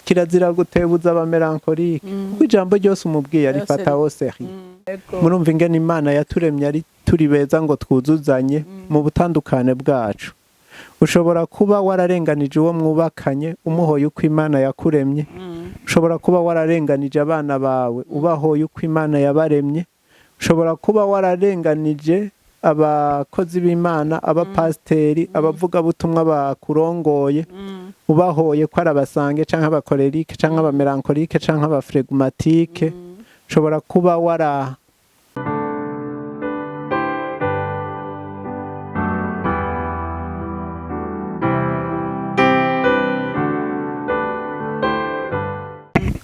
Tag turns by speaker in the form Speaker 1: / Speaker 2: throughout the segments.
Speaker 1: Kirazira gutebuza aba mélancolique, kuko ijambo ryose umubwiye arifata au sérieux. Murumva ingene Imana yaturemye ari turi beza ngo twuzuzanye mu butandukane bwacu. Ushobora kuba wararenganije uwo mwubakanye umuhoye uko Imana yakuremye. Ushobora kuba wararenganije abana bawe ubahoye uko Imana yabaremye. Ushobora kuba wararenganije abakozi b'Imana, abapasiteri, abavugabutumwa bakurongoye, ubahoye ko ari aba sanguin canke aba colérique canke aba mélancolique canke aba flegmatique. Ushobora kuba wara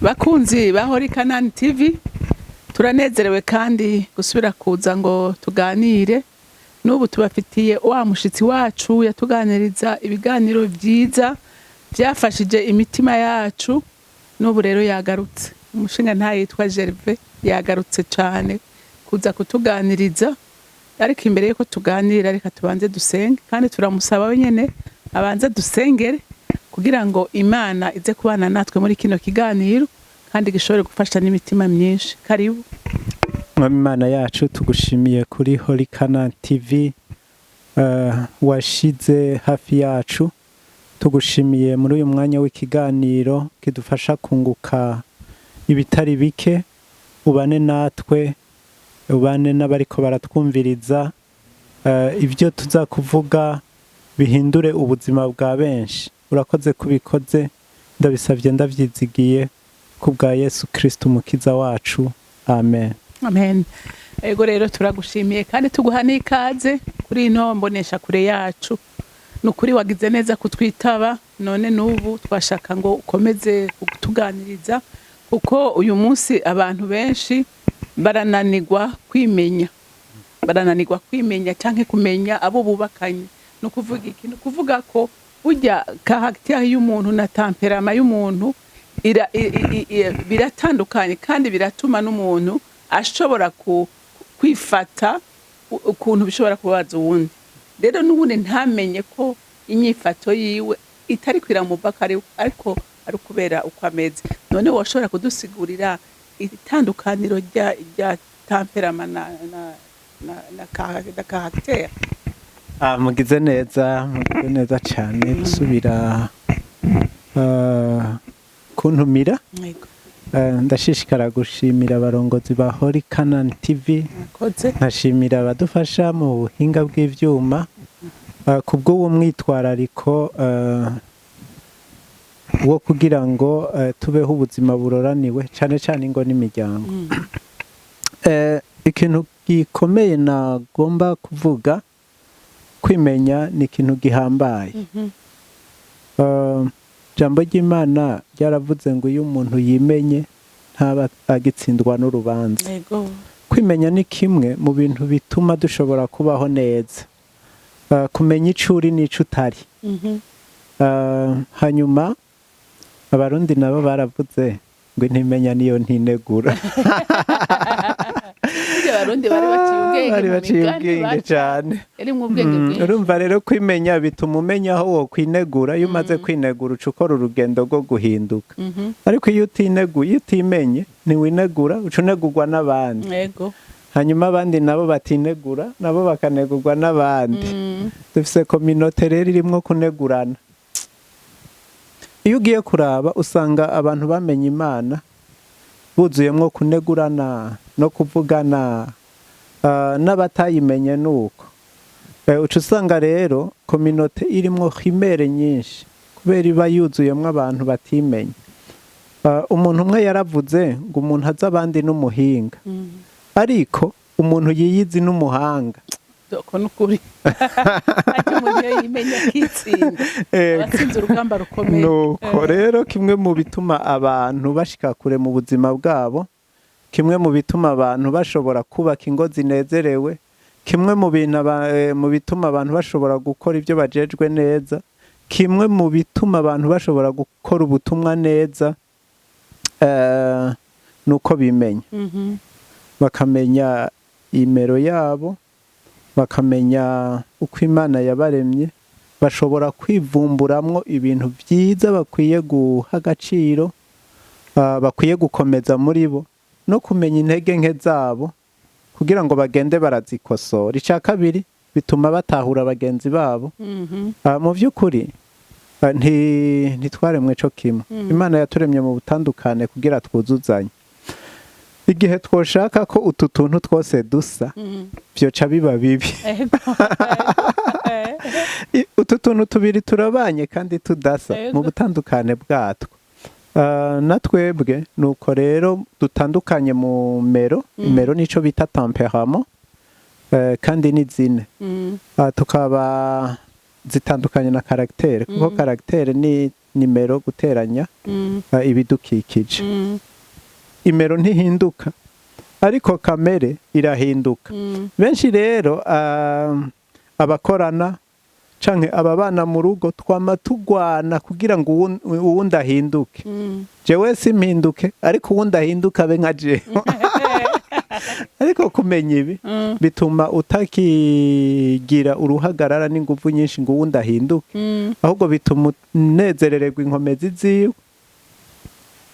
Speaker 2: Bakunzi ba Holy Canaan TV, turanezerewe kandi gusubira kuza ngo tuganire. N'ubu tubafitiye wa mushitsi wacu yatuganiriza ibiganiro vyiza byafashije imitima yacu. N'ubu rero yagarutse, umushinga ntayitwa Gervais, yagarutse cyane kuza kutuganiriza. Ariko imbere yuko tuganira, reka tubanze dusenge, kandi turamusaba wenyene abanze dusengere kugira ngo Imana ize kubana natwe muri kino kiganiro kandi gishobore gufasha n'imitima myinshi. Karibu.
Speaker 1: Mwami Imana yacu, tugushimiye kuri Holy Canaan TV washize hafi yacu. Tugushimiye muri uyu mwanya w'ikiganiro kidufasha kunguka ibitari bike. Ubane natwe, ubane n'abariko baratwumviriza, ibyo tuza kuvuga bihindure ubuzima bwa benshi. Urakoze kubikoze, ndabisabye ndavyizigiye ku bwa Yesu Kristo umukiza wacu, amen.
Speaker 2: Amen. Ego rero, turagushimiye kandi tuguha n'ikaze kuri ino mbonesha kure yacu. Ni ukuri wagize neza kutwitaba. None n'ubu twashaka ngo ukomeze kutuganiriza, kuko uyu munsi abantu benshi barananirwa kwimenya, barananirwa kwimenya canke kumenya abo bubakanye. Ni ukuvuga iki? Ni ukuvuga ko burya caractère y'umuntu na tempérament y'umuntu biratandukanye, kandi biratuma n'umuntu ashobora kwifata ukuntu bishobora kubabaza uwundi. Rero n'ubundi ntamenye ko inyifato yiwe itari kwiramuva ko ariko ari kubera uko ameze. None woshobora kudusigurira itandukaniro rya tempérament na caractère?
Speaker 1: Mugize neza, mugize neza cyane gusubira kuntumira. Ndashishikara gushimira abarongozi ba Holy Canaan TV,
Speaker 2: Murakoze.
Speaker 1: nkashimira abadufasha mu buhinga bw'ivyuma kubw'uwo mwitwarariko wo kugira ngo tubeho ubuzima buroraniwe, cyane cyane ingo n'imiryango. Ikintu gikomeye nagomba kuvuga, kwimenya ni ikintu gihambaye. Ijambo ry'Imana ryaravuze ngo iyo umuntu yimenye ntaba agitsindwa n'urubanza. Kwimenya ni kimwe mu bintu bituma dushobora kubaho neza. Kumenya ico uri n'ico utari. Hanyuma Abarundi nabo baravuze ngo intimenya niyo ntinegura.
Speaker 2: Burya Abarundi bari baciye ubwenge
Speaker 1: Bari
Speaker 2: mu
Speaker 1: baciye
Speaker 2: migani
Speaker 1: ubwenge cane.
Speaker 2: Yarimwo ubwenge bwinshi.
Speaker 1: Urumva rero, kwimenya bituma umenya aho wokwinegura. Iyo umaze kwinegura, uca ukora urugendo rwo guhinduka. Ariko iyo utineguye, iyo utimenye, ntiwinegura, uca unegurwa n'abandi. Hanyuma abandi nabo batinegura nabo bakanegurwa n'abandi. Dufise communauté rero irimwo kunegurana. Iyo ugiye kuraba, usanga abantu bamenye Imana buzuyemwo kunegurana no kuvugana, n'abatayimenye nuko. Uca usanga rero communauté irimwo rumeurs nyinshi kubera iba yuzuyemwo abantu batimenye. Umuntu umwe yaravuze ngo umuntu azi abandi n'umuhinga, ariko umuntu yiyizi n'umuhanga.
Speaker 2: Doko nukuri, ariko umuntu iyo yimenya akitsinda, abatsinze urugamba rukomeye.
Speaker 1: Nuko rero, kimwe mu bituma abantu bashika kure mu buzima bwabo, kimwe mu bituma abantu bashobora kubaka ingo zinezerewe, kimwe mu bintu mu bituma abantu bashobora gukora ibyo bajejwe neza, kimwe mu bituma abantu bashobora gukora ubutumwa neza, nuko bimenya, bakamenya imero yabo, bakamenya uko Imana yabaremye. Bashobora kwivumburamwo ibintu byiza bakwiye guha agaciro, bakwiye gukomeza muri bo, no kumenya intege nke zabo kugira ngo bagende barazikosora. Icya kabiri, bituma batahura bagenzi babo. Mu by'ukuri ntitwaremwe co kimwe. Imana yaturemye mu butandukane kugira twuzuzanye. Igihe twoshaka ko utu tuntu twose dusa, vyoca biba bibi. Utu tuntu tubiri turabanye kandi tudasa mu butandukane bwatwo. Na twebwe nuko rero dutandukanye mu mero. Imero nico bita tempérament, kandi ni zine. Tukaba zitandukanye na caractère, kuko caractère ni nimero guteranya ibidukikije. Imero ntihinduka, ariko kamere irahinduka. Benshi rero, abakorana canke ababana mu rugo, twama tugwana kugira ngo uwundi ahinduke. Jewe simpinduke, ariko uwundi ahinduke abe nka jewe. Ariko kumenya ibi bituma utakigira uruhagarara n'inguvu nyinshi ngo uwundi ahinduke, ahubwo bituma unezerererwa inkomezi ziwe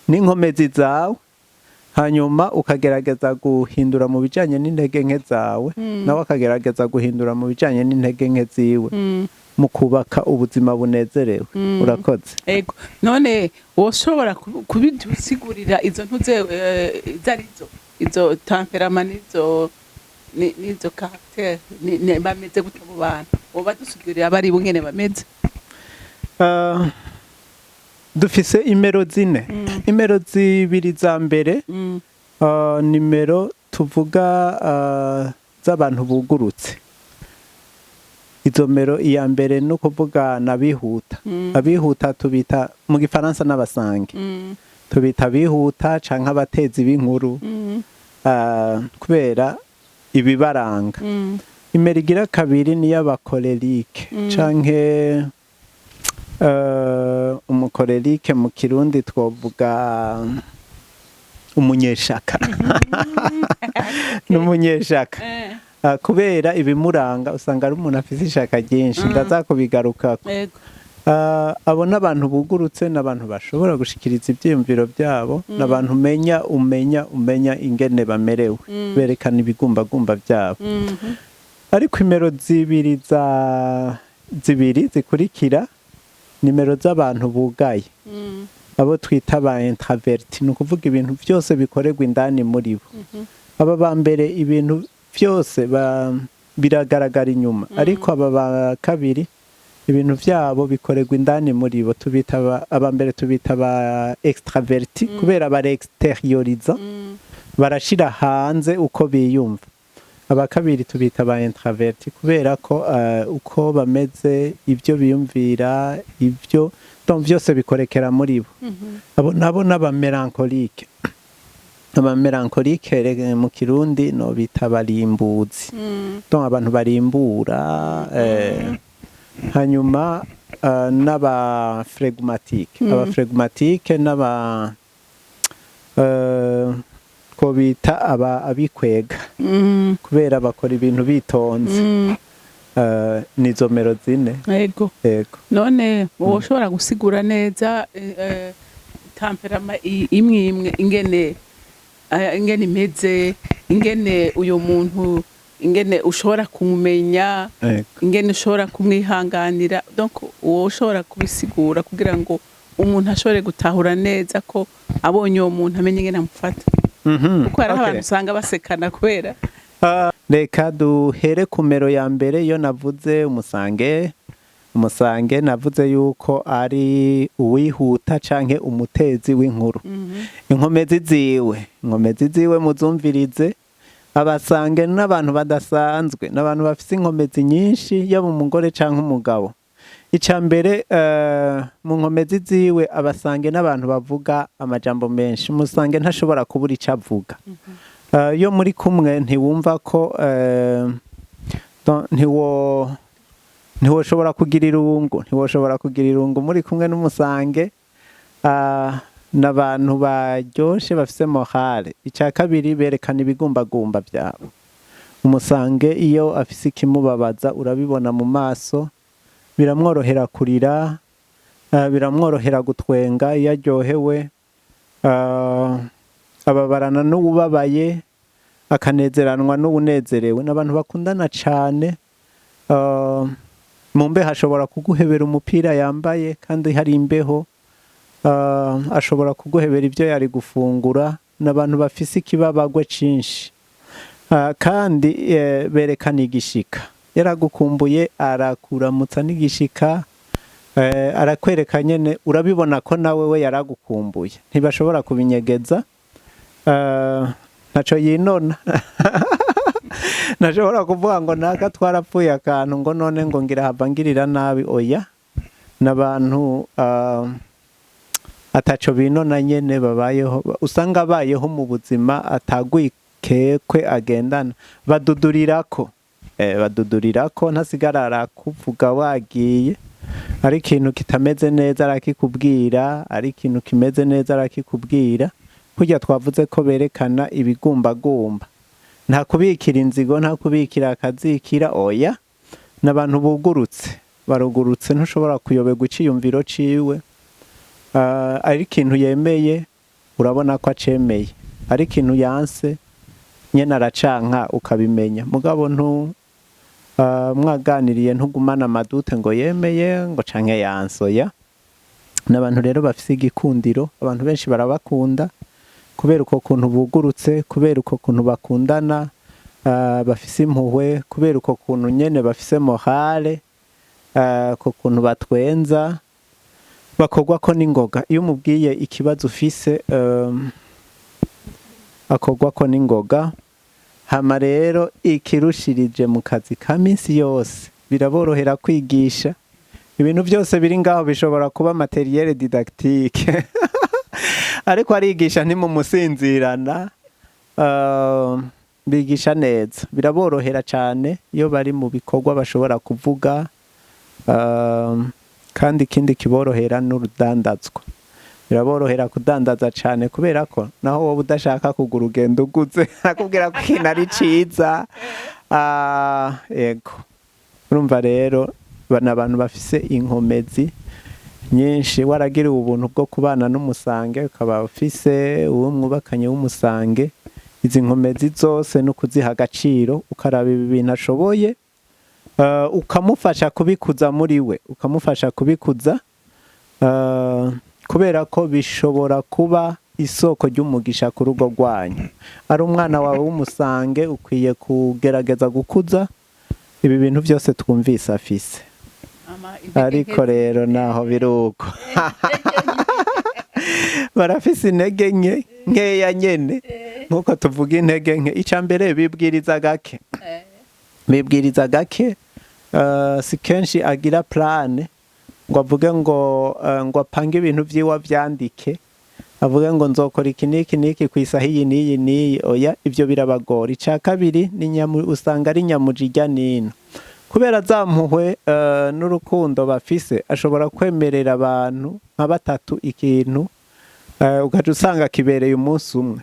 Speaker 1: n'inkomezi zawe, hanyuma ukagerageza guhindura mu bijanye n'intege nke zawe, nawe akagerageza guhindura mu bijanye n'intege nke ziwe, mu kubaka ubuzima bunezerewe. Urakoze.
Speaker 2: Ego, none woshobora kubidusigurira izo ntuze izo arizo, izo tempérament n'izo caractère, bameze gute abo bantu? Woba dusigurira abari bungene bameze?
Speaker 1: Dufise imero zine. Imero zibiri za mbere, nimero tuvuga z'abantu bugurutse. Izo mero, iya mbere ni ukuvuga n'abihuta. Abihuta tubita mu gifaransa n'abasange. Tubita abihuta canke abatezi b'inkuru, kubera ibibaranga. Imero igira kabiri ni y'aba colérique, canke umu colérique mu Kirundi twovuga umunyeshaka, n'umunyeshaka. Kubera ibimuranga usanga ari umuntu afise ishaka ryinshi. Ndaza kubigarukako. Abo n'abantu bugurutse, n'abantu bashobora gushikiriza ivyiyumviro byabo, n'abantu umenya ingene bamerewe, berekana ibigumbagumba byabo. Ariko imero zibiri za zibiri zikurikira, nimero z'abantu bugaye, abo twita ba introverti, ni ukuvuga ibintu byose bikorerwa indani muri bo. Aba ba mbere ibintu byose biragaragara inyuma, ariko aba ba kabiri ibintu byabo bikorerwa indani muri bo. Tubita aba mbere tubita ba extraverti, kubera barexterioriza, barashira hanze uko biyumva. Aba kabiri tubita ba introverti kubera ko uko bameze, ibyo biyumvira, ibyo donc byose bikorekera muri bo. Abo nabo n'aba mélancolique. Aba mélancolique mu Kirundi no bita barimbuzi, donc abantu barimbura. Hanyuma n'aba flegmatique. Aba flegmatique n'aba two bita aba abikwega, kubera bakora ibintu bitonze. Nizo mero zine.
Speaker 2: Ego.
Speaker 1: Yego.
Speaker 2: None woshobora gusigura neza tempérament imwe imwe ingene imeze, ingene uyu muntu, ingene ushobora kumumenya, ingene ushobora kumwihanganira? Donc uwo ushobora kubisigura kugira ngo umuntu ashobore gutahura neza ko abonye uwo muntu amenye ingene amufata, kuko hariho abantu usanga basekana kubera
Speaker 1: Reka duhere ku mero ya mbere. Iyo navuze umusange, umusange navuze yuko ari uwihuta canke umutezi w'inkuru. Inkomezi ziwe muzumvirize. Abasange n'abantu badasanzwe, n'abantu bafise inkomezi nyinshi, yaba umugore canke umugabo. Ica mbere, mu nkomezi ziwe, abasange n'abantu bavuga amajambo menshi. Umusange ntashobora kubura ico avuga. Iyo muri kumwe ntiwumva ko ntiwoshobora kugira irungu, ntiwoshobora kugira irungu muri kumwe n'umusange. N'abantu baryoshe, bafise morale. Icya kabiri, berekana ibigumbagumba byabo. Umusange iyo afise ikimubabaza urabibona mu maso. Biramworohera kurira, biramworohera gutwenga iyo aryohewe, ababarana n'uwubabaye, akanezeranwa n'uwunezerewe. N'abantu bakundana cane. Mu mbeho ashobora kuguhebera umupira yambaye kandi hari imbeho, ashobora kuguhebera ibyo yari gufungura. N'abantu bafise ikibabagwe cinshi. Kandi berekana igishika. Yaragukumbuye arakuramutsa n'igishika, arakwereka nyene, urabibona ko nawe we yaragukumbuye, ntibashobora kubinyegeza. Ntaco yinona, ntashobora kuvuga ngo naka twarapfuye akantu, ngo none ngo ngira hava ngirira nabi. Oya, n'abantu ataco binona nyene, babayeho, usanga abayeho mu buzima atagwikekwe agendana. Badudurirako, badudurirako, ntasigara arakuvuga wagiye. Ari ikintu kitameze neza arakikubwira, ari ikintu kimeze neza arakikubwira. Kurya twavuze ko berekana ibigumbagumba, nta kubikira inzigo, nta kubikira akazikira, oya. N'abantu bugurutse, barugurutse, ntushobora kuyoberwa iciyumviro ciwe. Ari ikintu yemeye urabona ko acemeye, ari ikintu yanse nyene aracanka ukabimenya. Mugabo ntu mwaganiriye ntugumana amadute ngo yemeye ngo canke yanse, oya. N'abantu rero bafise igikundiro, abantu benshi barabakunda kubera uko kuntu bugurutse, kubera uko kuntu bakundana, bafise impuhwe, kubera uko kuntu nyene bafise morale, uko kuntu batwenza, bakorwa ko n'ingoga. Iyo umubwiye ikibazo ufise, akorwa ko n'ingoga. Hama rero ikirushirije mu kazi ka minsi yose, biraborohera kwigisha. Ibintu byose biri ngaho bishobora kuba matériel didactique, ariko arigisha ntimumusinzirana. Bigisha neza, biraborohera cyane iyo bari mu bikorwa bashobora kuvuga. Kandi ikindi kiborohera n'urudandazwa, biraborohera kudandaza cyane, kubera ko naho wowe udashaka kugura ugenda uguze, akubwira ko ikintu ari ciza. Yego, urumva rero ni abantu bafise inkomezi nyinshi. Waragiriwe ubuntu bwo kubana n'umusange, ukaba ufise uwo mwubakanye w'umusange, izi nkomezi zose no kuziha agaciro, ukaraba ibi bintu ashoboye, ukamufasha kubikuza muri we, ukamufasha kubikuza, kubera ko bishobora kuba isoko ry'umugisha ku rugo rwanyu. Ari umwana wawe w'umusange, ukwiye kugerageza gukuza ibi bintu byose twumvise afise. Ariko rero naho biri uko, barafise intege nke, nkeya nyene nkuko tuvuga intege nke. Icya mbere, bibwiriza gake, bibwiriza gake. Si kenshi agira plan ngo avuge ngo apange ibintu vyiwe, avyandike, avuge ngo nzokora iki n'iki n'iki ku isaha iyi n'iyi n'iyi. Oya, ivyo birabagora. Icya kabiri ni usanga ari nyamuja ijya nino, kubera za mpuhwe n'urukundo bafise. Ashobora kwemerera abantu nka batatu ikintu, ugaca usanga kibereye umunsi umwe.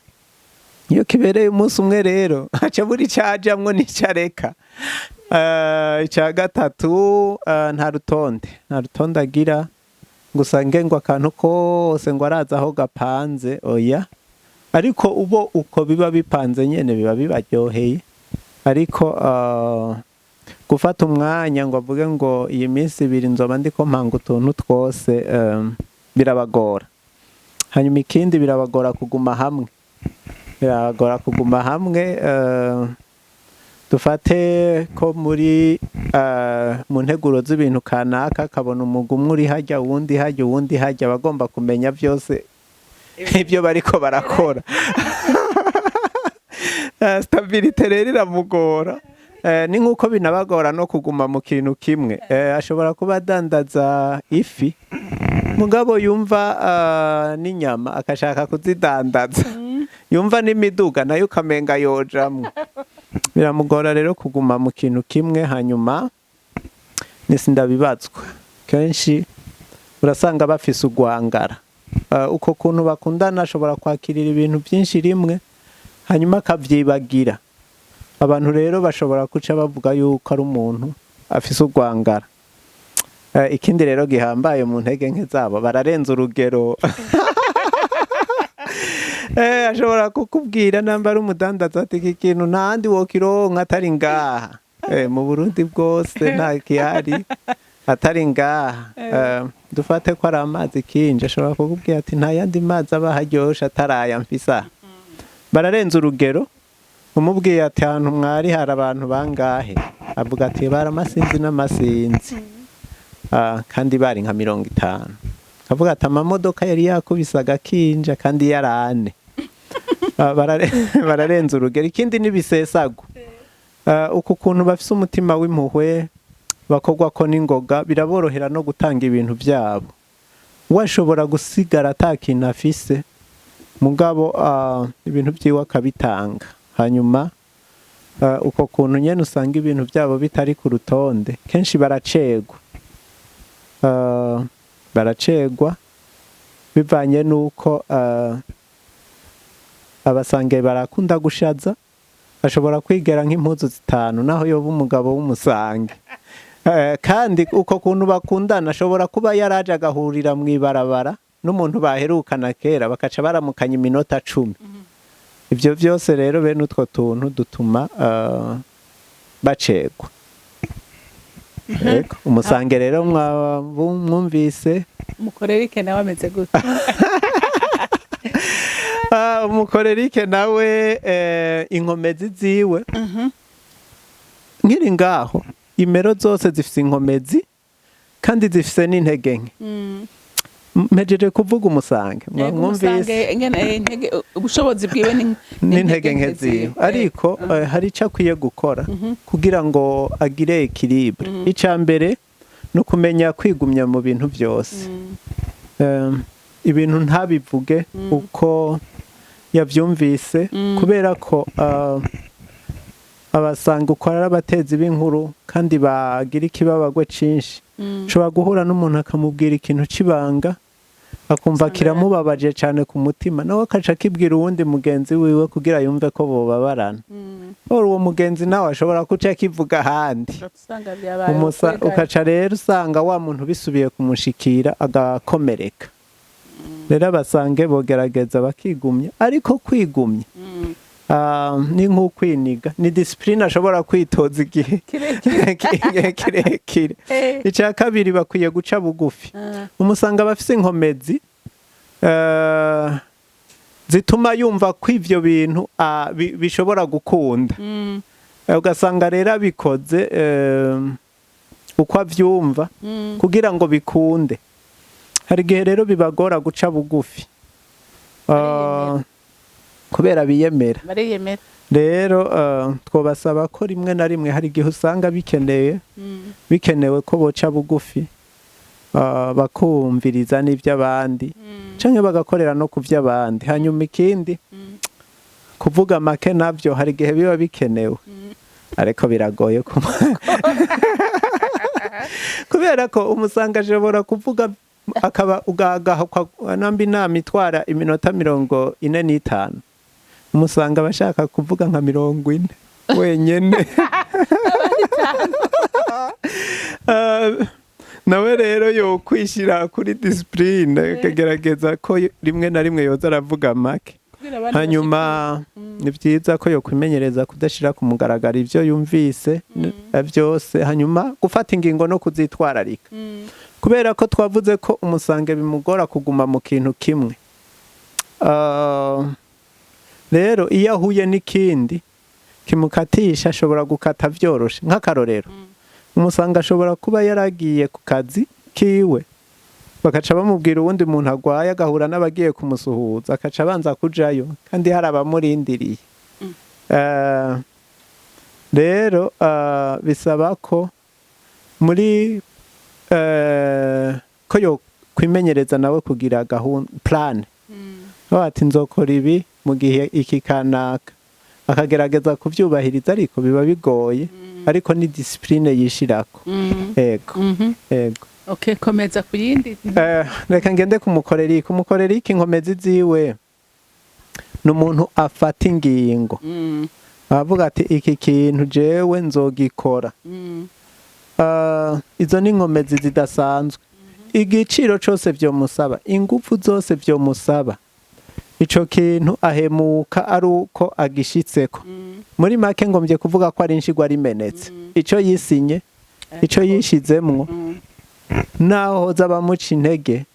Speaker 1: Iyo kibereye umunsi umwe rero, aca buri cajamwo n'icareka. Icya gatatu, nta rutonde, nta rutonde agira ngo usange ngo akantu kose ngo arazi aho gapanze, oya. Ariko ubo uko biba bipanze nyene biba bibaryoheye. Ariko gufata umwanya ngo avuge ngo iyi minsi 2 nzoba ndiko mpanga utuntu twose, birabagora. Hanyuma ikindi, birabagora kuguma hamwe, birabagora kuguma hamwe. Dufate ko muri mu nteguro z'ibintu kanaka, akabona umugwi umwe uri hajya, uwundi hajya, uwundi hajya, bagomba kumenya byose ibyo bariko barakora. Stabilité rero iramugora. Ni nk'uko binabagora no kuguma mu kintu kimwe. Ashobora kuba adandaza ifi, mugabo yumva n'inyama akashaka kuzidandaza, yumva n'imiduga nayo ukamenga yojamwo. Biramugora rero kuguma mu kintu kimwe. Hanyuma ndabibazwa kenshi, urasanga bafise ugwangara. Uko kuntu bakundana, ashobora kwakirira ibintu byinshi rimwe, hanyuma akavyibagira. Abantu rero bashobora guca bavuga yuko ari umuntu afise ugwangara. Ikindi rero gihambaye mu ntege nke zabo, bararenza urugero. Ashobora kukubwira, namba ari umudandaza, ati: "Iki kintu nta handi wokironka atari ngaha. Mu Burundi bwose nta kihari atari ngaha." Dufate ko ari amazi kinje, ashobora kukubwira ati: "Nta yandi mazi aba haryoshe atari aya mfise aha." Bararenza urugero. Umubwiye ati: "Ahantu mwari hari abantu bangahe?" Avuga ati: "Bari amasinzi n'amasinzi." Kandi bari nka 50. Avuga ati: "Amamodoka yari yakubise agakinja kandi yari ane." Bararenza urugero. Ikindi n'ibisesagwa. Uku kuntu bafise umutima w'impuhwe, bakorwa ko n'ingoga, biraborohera no gutanga ibintu byabo. We ashobora gusigara ata kintu afise, mugabo ibintu byiwe akabitanga. Hanyuma uko kuntu nyene usanga ibintu byabo bitari ku rutonde, kenshi baracegwa. Baracegwa bivanye n'uko abasange barakunda gushaza. Ashobora kwigera nk'impuzu zitanu naho yoba umugabo w'umusange. Kandi uko kuntu bakundana, ashobora kuba yaraje agahurira mu ibarabara n'umuntu baherukana kera, bakaca baramukanya iminota 10. Ibyo byose rero, bene utwo tuntu dutuma bacegwa. Yego, umusange rero mwumvise.
Speaker 2: Umucolérique nawe ameze gute?
Speaker 1: Umucolérique nawe, inkomezi ziwe nkiri ngaho, imero zose zifise inkomezi kandi zifise n'intege nke. Mpejeje kuvuga umusange.
Speaker 2: Yego,
Speaker 1: mwumvise.
Speaker 2: Umusange ingene intege, ubushobozi bwiwe
Speaker 1: n'intege nke ziwe, ariko hari icyo akwiye gukora kugira ngo agire équilibre. Icya mbere ni ukumenya kwigumya mu bintu byose. Ibintu ntabivuge uko yabyumvise, kubera ko abasanga uko ari abatezi b'inkuru kandi bagira ikibabagwe cinshi. Ushobora guhura n'umuntu akamubwira ikintu c'ibanga, akumva kiramubabaje cyane ku mutima, nawe akaca akibwira uwundi mugenzi wiwe kugira yumve ko bobabarana. Ora uwo mugenzi nawe ashobora kuca akivuga ahandi.
Speaker 2: Usanga byabaye
Speaker 1: Ukaca rero usanga wa muntu bisubiye kumushikira agakomereka. Rero abasange bogerageza bakigumya, ariko kwigumya ni nk'ukwiniga, ni discipline ashobora kwitoza igihe
Speaker 2: kirekire.
Speaker 1: Igihe kirekire. Icya kabiri, bakwiye guca bugufi. Umusanga bafise inkomezi zituma yumva ko ivyo bintu bishobora gukunda. Ugasanga rero abikoze uko avyumva kugira ngo bikunde. Hari igihe rero bibagora guca bugufi, kubera biyemera.
Speaker 2: Bariyemera.
Speaker 1: Rero twobasaba ko rimwe na rimwe hari igihe usanga bikeneye, bikenewe ko boca bugufi, bakumviriza n'iby'abandi canke bagakorera no ku by'abandi. Hanyuma ikindi, kuvuga make navyo hari igihe biba bikenewe, ariko biragoye kubera ko umusanga ashobora kuvuga akaba ugahakwa. Namba inama itwara iminota 45, umusanga abashaka kuvuga nka 40 wenyene. Nawe rero yokwishira kuri discipline, akagerageza ko rimwe na rimwe yoza aravuga make.
Speaker 2: Kugira abandi
Speaker 1: Hanyuma ni byiza ko yokwimenyereza kudashira ku mugaragaro ivyo yumvise byose. Hanyuma gufata ingingo no kuzitwararika, kubera ko twavuze ko umusange bimugora kuguma mu kintu kimwe. Rero iyo ahuye n'ikindi kimukatisha, ashobora gukata vyoroshe. Nk'akarorero, umusanga ashobora kuba yaragiye ku kazi kiwe, bakaca bamubwira uwundi muntu agwaye, agahura n'abagiye kumusuhuza, akaca abanza kujayo kandi hari abamurindiriye. Rero bisaba ko muri ko yo kwimenyereza nawe kugira gahunda, plan. Aho ati: "Nzokora ibi mu gihe iki kanaka," akagerageza kuvyubahiriza, ariko biba bigoye, ariko ni discipline yishirako. Ego. Ego.
Speaker 2: Okay, komeza ku yindi.
Speaker 1: Reka ngende ku mucolérique. Umucolérique, inkomezi ziwe ni umuntu afata ingingo, aravuga ati: "Iki kintu jewe nzogikora." Izo ni inkomezi zidasanzwe. Igiciro cose vyomusaba, ingufu zose vyomusaba, ico kintu ahemuka ari uko agishitseko. Muri make, ngombye kuvuga ko ari inshigwa rimenetse. Ico yisinye, ico yishizemwo, naho hoza bamuca intege,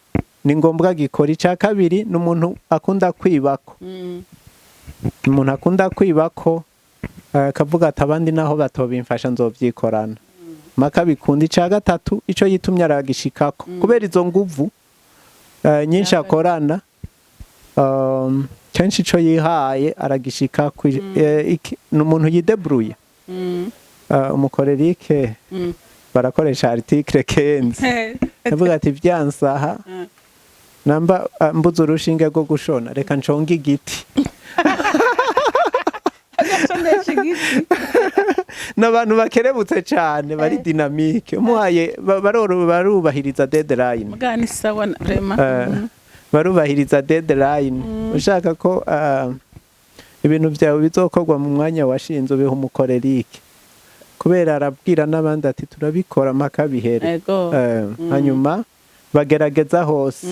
Speaker 1: ni ngombwa gikora. Ica kabiri ni umuntu akunda kwibako. Umuntu akunda kwibako, akavuga ati: "Abandi naho batobimfasha, nzovyikorana maka bikunda." Ica gatatu, ico yitumye aragishikako kubera izo nguvu nyinshi akorana. Kenshi ico yihaye aragishikako. Ni umuntu yidebrouille. Umu colérique barakoresha article 15, avuga ati: "Vyansaha namba mbuze urushinge rwo gushona, reka nconge igiti."
Speaker 2: Agashonesha igiti.
Speaker 1: N'abantu bakerebutse cyane, bari dynamique. Umuhaye barubahiriza deadline.
Speaker 2: Muga ni sawa vraiment.
Speaker 1: Barubahiriza deadline. Ushaka ko ibintu byawe bizokorwa mu mwanya washinze, ubiha umu colérique, kubera arabwira n'abandi ati: "Turabikora mpaka bihere." Hanyuma bagerageza hose.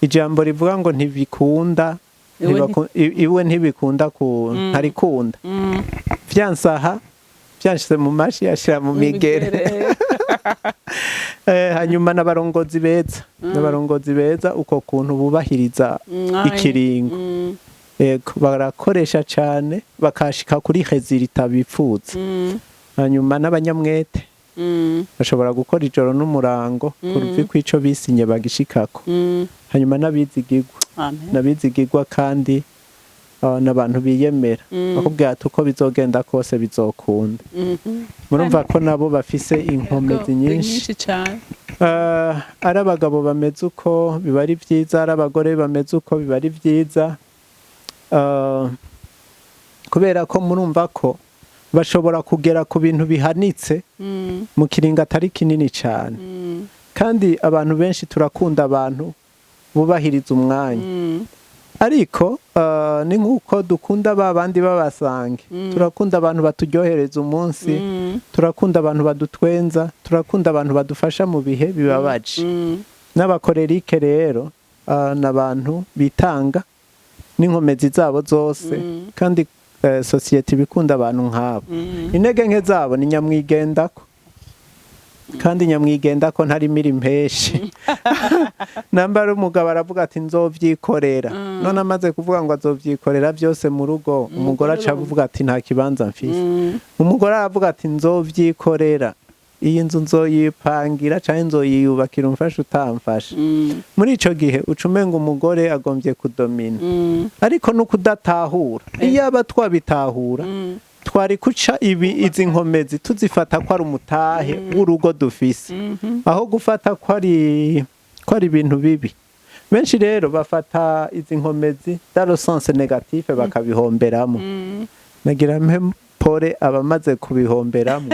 Speaker 1: Ijambo rivuga ngo ntibikunda,
Speaker 2: Iwe
Speaker 1: iwe ntibikunda ku ntarikunda. Vyansaha byanshyize mu mashi, yashira mu migere. Hanyuma n'abarongozi beza, n'abarongozi beza, uko kuntu bubahiriza
Speaker 2: Umwanya.
Speaker 1: ikiringo. Yego, barakoresha cyane bakashika kuri résultat bipfuza. Hanyuma n'abanyamwete, bashobora gukora ijoro n'umurango ku ruvi kw'ico bisinye bagishikako. Hanyuma n'abizigigwa.
Speaker 2: Amen.
Speaker 1: N'abizigigwa kandi n'abantu biyemera, bakubwira ati: "Uko bizogenda kose bizokunda." Murumva ko nabo bafise inkomezi nyinshi.
Speaker 2: Nyinshi cyane.
Speaker 1: Ari abagabo bameze uko biba ari byiza, ari abagore bameze uko biba ari byiza. Kubera ko murumva ko bashobora kugera ku bintu bihanitse mu kiringo atari kinini cyane. Kandi abantu benshi turakunda abantu bubahiriza umwanya. Ariko ni nk'uko dukunda ba bandi babasange, turakunda abantu baturyohereza umunsi, turakunda abantu badutwenza, turakunda abantu badufasha mu bihe bibabaje. N'aba colérique rero ni abantu bitanga n'inkomezi zabo zose, kandi sosiyete ibikunda abantu nk'abo. Intege nke zabo ni nyamwigendako, kandi nyamwigendako ntarimira impeshi. Namba ari umugabo, aravuga ati: "Nzovyikorera." None amaze kuvuga ngo azovyikorera byose mu rugo, umugore aca avuga ati: "Nta kibanza mfise." Umugore aravuga ati: "Nzovyikorera, iyi nzu nzoyipangira canke nzoyiyubakira, umfashe utamfashe." Muri ico gihe uca umenga umugore agombye kudomina, ariko no kudatahura. Iyaba twabitahura, twari kuca ibi izi nkomezi tuzifata ko ari umutahe w'urugo dufise, aho gufata ko ari ibintu bibi. Benshi rero bafata izi nkomezi dans le sens négatif, bakabihomberamo. Nagira mpe pole abamaze kubihomberamo.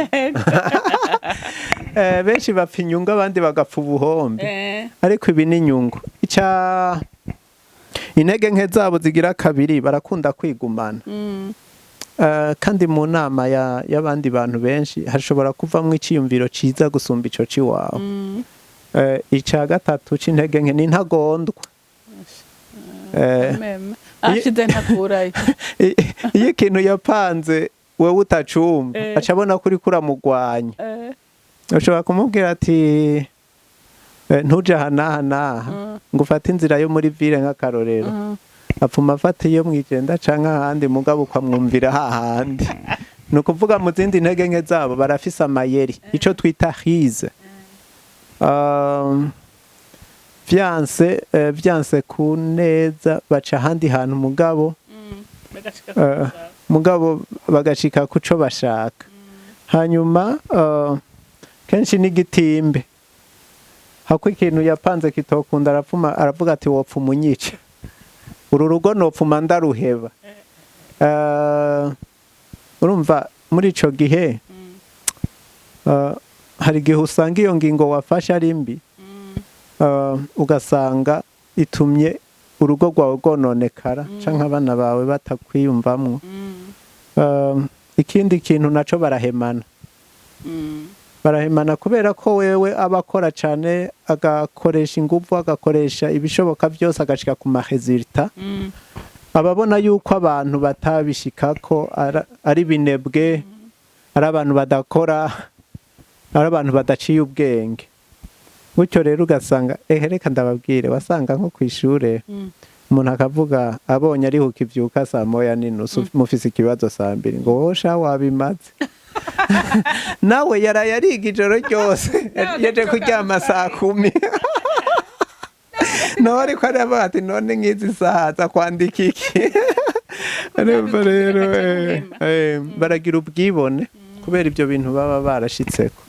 Speaker 1: Benshi bapfa inyungu, abandi bagapfa ubuhombe. Ariko ibi ni inyungu. Ica intege nke zabo zigira kabiri, barakunda kwigumana. Kandi mu nama y'abandi bantu benshi hashobora kuvamwo iciyumviro ciza gusumba ico ciwawe. Ica gatatu c'intege nke ni intagondwa.
Speaker 2: Meme ashize ntakurayo.
Speaker 1: Iyo ikintu yapanze wewe utacumva, aca abona ko uriko uramugwanya. Ushobora kumubwira ati: "Ntuje aha n'aha n'aha, ngo ufate inzira yo muri ville," nk'akarorero. Apfuma afata iyo mwijenda canke ahandi, mugabo ukamwumvira hahandi. Ni ukuvuga mu zindi ntege nke zabo, barafise amayeri, ico twita ruse. Vyanse ku neza, baca ahandi hantu, mugabo mugabo bagashika kuco bashaka. Hanyuma kenshi n'igitimbe, hako ikintu yapanze kitokunda, arapfuma aravuga ati: "Wopfuma unyica, uru rugo nopfuma ndaruheba." Urumva muri ico gihe, hari igihe usanga iyo ngingo wafashe ari mbi, ugasanga itumye urugo rwawe rwononekara canke abana bawe batakwiyumvamwo. Ikindi kintu naco, barahemana. Barahemana kubera ko wewe aba akora cyane, agakoresha ingufu, agakoresha ibishoboka byose, agashika ku ma résultats. Ababona yuko abantu batabishikako ari binebwe, ari abantu badakora, ari abantu badaciye ubwenge. Gutyo rero ugasanga, ehe, reka ndababwire, wasanga nko ku ishure umuntu akavuga abonye ariho ukivyuka saa 1:30, mufise ikibazo saa 2, ngo wowe sha wabimaze. Nawe yaraye ariga ijoro ryose, yaje kuryama saa 10, nawe ariko aravuga ati: "None nk'izi saha aza kwandika iki?" Urumva rero, baragira ubwibone kubera ibyo bintu baba barashitseko.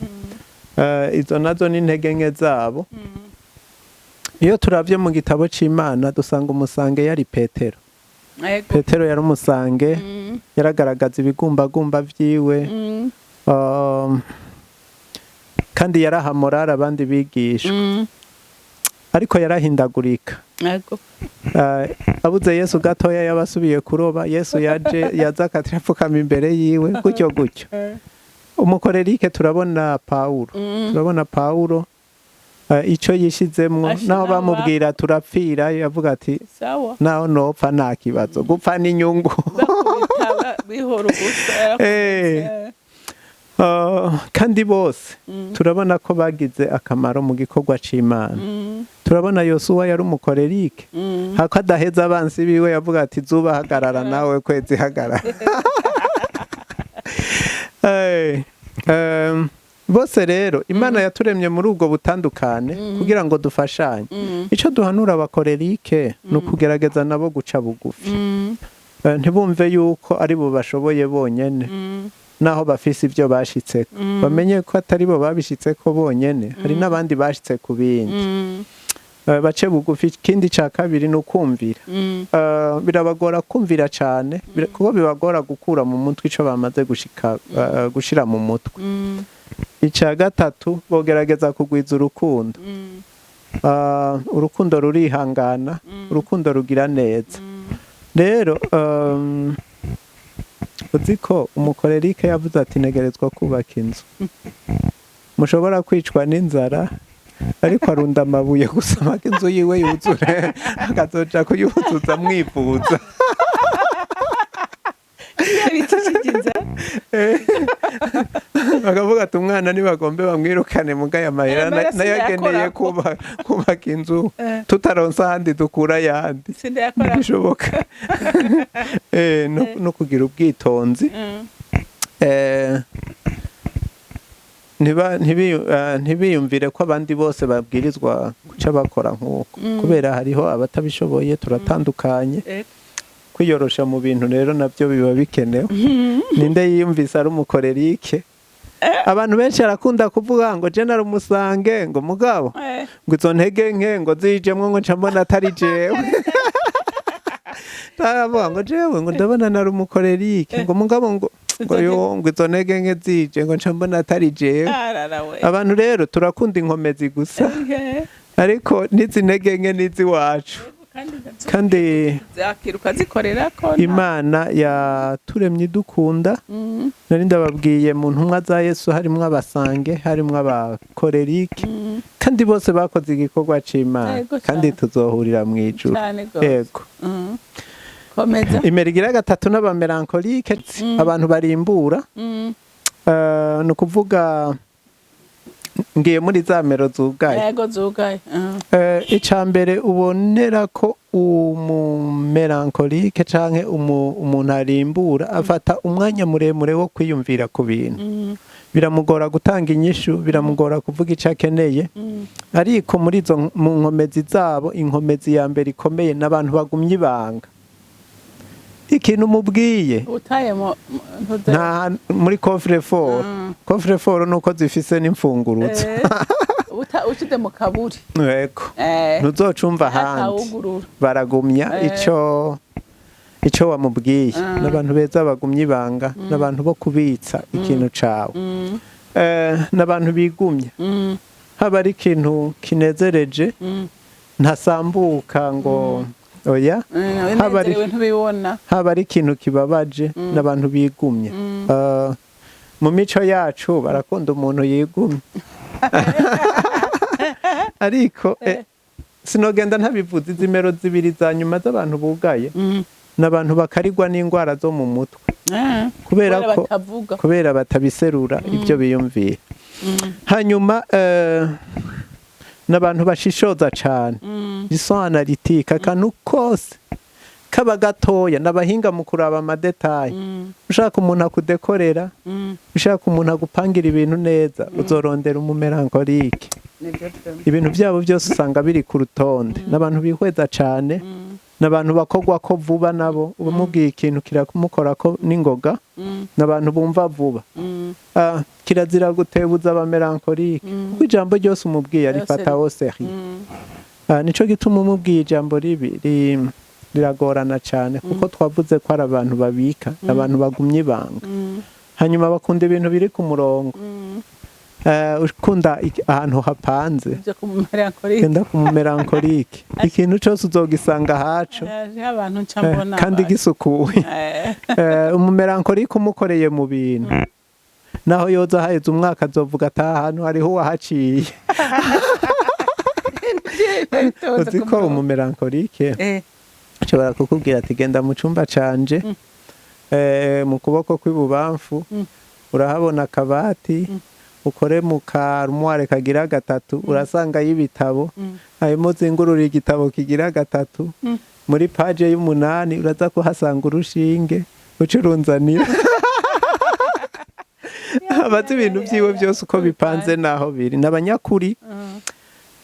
Speaker 1: Izo nazo ni intege nke zabo. Iyo turavye mu gitabo c'Imana, dusanga umusanguin yari Petero. Petero yari umusanguin, yaragaragaza ibigumbagumba vyiwe, kandi yaraha morale abandi bigishwa, ariko yarahindagurika. Abuze Yesu gatoya yabasubiye kuroba. Yesu yaje yaza akatirapfukama imbere yiwe, gutyo gutyo. Umucolérique turabona Pawulo. Turabona Pawulo, ico yishizemwo,
Speaker 2: Ashirawa.
Speaker 1: naho bamubwira turapfira, yavuga ati:
Speaker 2: Sawa.
Speaker 1: "Naho nopfa nta kibazo, gupfa n'inyungu."
Speaker 2: Bakubita bihora ubusa.
Speaker 1: Kandi bose turabona ko bagize akamaro mu gikorwa c'Imana. Turabona Yosuwa yari umucolérique, hako adaheza abansi biwe, yavuga ati: "Zuba hagarara, nawe kwezi hagarara." Bose rero Imana yaturemye muri ubwo butandukane kugira ngo dufashanye. Ico duhanura abacolérique ni ukugerageza nabo guca bugufi. Ntibumve yuko ari bo bashoboye bonyene. Naho bafise ibyo bashitseko, bamenye ko atari bo babishitseko bonyene, hari n'abandi bashitse ku bindi. Bace bugufi. Ikindi ca kabiri ni ukumvira. Birabagora kumvira cane, kuko bibagora gukura mu mutwe ico bamaze gushika, gushira mu mutwe. Ica gatatu, bogerageza kugwiza urukundo. Urukundo rurihangana, urukundo rugira neza. Rero uzi ko umucolérique yavuze ati: "Ntegerezwa kubaka inzu, mushobora kwicwa n'inzara," ariko arunda amabuye gusa mpaka inzu yiwe yuzure, akazoja kuyuzuza mwivuza.
Speaker 2: Bicishije inzara.
Speaker 1: Bakavuga ati: "Umwana ntibagombe bamwirukane, mugaya amahera
Speaker 2: Amahera
Speaker 1: nayageneye
Speaker 2: sindayakorako.
Speaker 1: kubaka inzu, tutaronse ahandi dukura ayandi."
Speaker 2: Sindayakorako.
Speaker 1: Ntibishoboka. No kugira ubwitonzi. Ntibiyumvire ko abandi bose babwirizwa guca bakora nk'uko, kubera hariho abatabishoboye, turatandukanye. Kwiyorosha mu bintu rero nabyo biba bikenewe. Ninde yiyumvise ari umucolérique? Abantu benshi arakunda kuvuga ngo: "Je nari umusanguin," ngo mugabo ngo izo ntege nke ngo zijemwo, ngo nca mbona atari jewe. Taravuga ngo: "Jewe," ngo, "ndabona nari umucolérique," ngo mugabo ngo yo ngo izo ntege nke zije, ngo nca mbona atari jewe.
Speaker 2: Arara we.
Speaker 1: Abantu rero turakunda inkomezi gusa, ariko n'izi ntege nke n'iziwacu.
Speaker 2: Kandi
Speaker 1: kandi
Speaker 2: zakiruka zikorera ko
Speaker 1: Imana yaturemye idukunda. Nari ndababwiye, mu ntumwa za Yesu harimwo abasanguin, harimwo abacolérique, kandi bose bakoze igikorwa c'Imana.
Speaker 2: Yego
Speaker 1: Kandi
Speaker 2: cane.
Speaker 1: tuzohurira mu ijuru.
Speaker 2: Cyane gose.
Speaker 1: Yego.
Speaker 2: Komeza.
Speaker 1: Imero igira gatatu n'abamélancolique, abantu barimbura. Ni ukuvuga ngiye muri za mero zugaye.
Speaker 2: Yego, zugaye.
Speaker 1: Ica mbere ubonera ko umumélancolique canke umuntu arimbura, afata umwanya muremure wo kwiyumvira ku bintu. Biramugora gutanga inyishu, biramugora kuvuga ico akeneye. Ariko muri izo mu nkomezi zabo, inkomezi ya mbere ikomeye n'abantu bagumye ibanga. Ikintu umubwiye
Speaker 2: Utaye mu
Speaker 1: nta muri coffre-fort. Coffre-fort nuko zifise n'imfunguruzo.
Speaker 2: Ushize mu kaburi.
Speaker 1: Yego. Ntuzocumva ahandi.
Speaker 2: Atawugurura.
Speaker 1: Baragumya ico wamubwiye. N'abantu beza bagumye ibanga, n'abantu bo kubitsa ikintu cawe. N'abantu bigumya. Haba ari ikintu kinezereje, ntasambuka ngo oya. Haba ari
Speaker 2: Unezerewe ntubibona.
Speaker 1: Haba ari ikintu kibabaje, n'abantu bigumya. Mu mico yacu barakunda umuntu yigumye, ariko sinogenda ntabivuze. Izimero zibiri za nyuma z'abantu bugaye n'abantu bakarigwa n'indwara zo mu mutwe kubera ko
Speaker 2: batavuga.
Speaker 1: Kubera batabiserura ibyo biyumvira. Hanyuma n'abantu bashishoza cane, ils sont analytiques, akantu kose kaba gatoya, n'abahinga mu kuraba ama détails. Ushaka umuntu akudekorera, ushaka umuntu agupangira ibintu neza, uzorondera umu mélancolique.
Speaker 2: Nibyo pe.
Speaker 1: Ibintu byabo byose usanga biri ku rutonde, n'abantu bihweza cane, n'abantu bakogwa ko vuba, nabo umubwiye ikintu kiramukora ko n'ingoga, n'abantu bumva vuba. Kirazira gutebuza aba mélancoliques, kuko ijambo ryose umubwiye arifata au sérieux. Nico gituma umubwiye ijambo ribi riragorana cyane, kuko twavuze ko ari abantu babika, abantu bagumye ibanga. Hanyuma bakunda ibintu biri ku murongo. Ukunda ahantu hapanze.
Speaker 2: Ibyo ku mélancolique.
Speaker 1: Genda ku mélancolique, ikintu cyose uzogisanga haco.
Speaker 2: Abantu nca mbona
Speaker 1: kandi gisukuye. Umu mélancolique umukoreye mu bintu, naho yoza haheze umwaka, azovuga ati: "Aha hantu hariho uwahaciye." Uzi ko umu mélancolique ashobora kukubwira ati: "Genda mu cyumba canje, mu kuboko kw'ibubamfu urahabona akabati, ukore mu ka armoire kagira gatatu, urasangayo ibitabo, hanyuma uzingurura igitabo kigira gatatu, muri page y'umunani uraza kuhasanga urushinge, ucurunzanira." Abazi ibintu byiwe byose uko bipanze n'aho biri. Ni abanyakuri,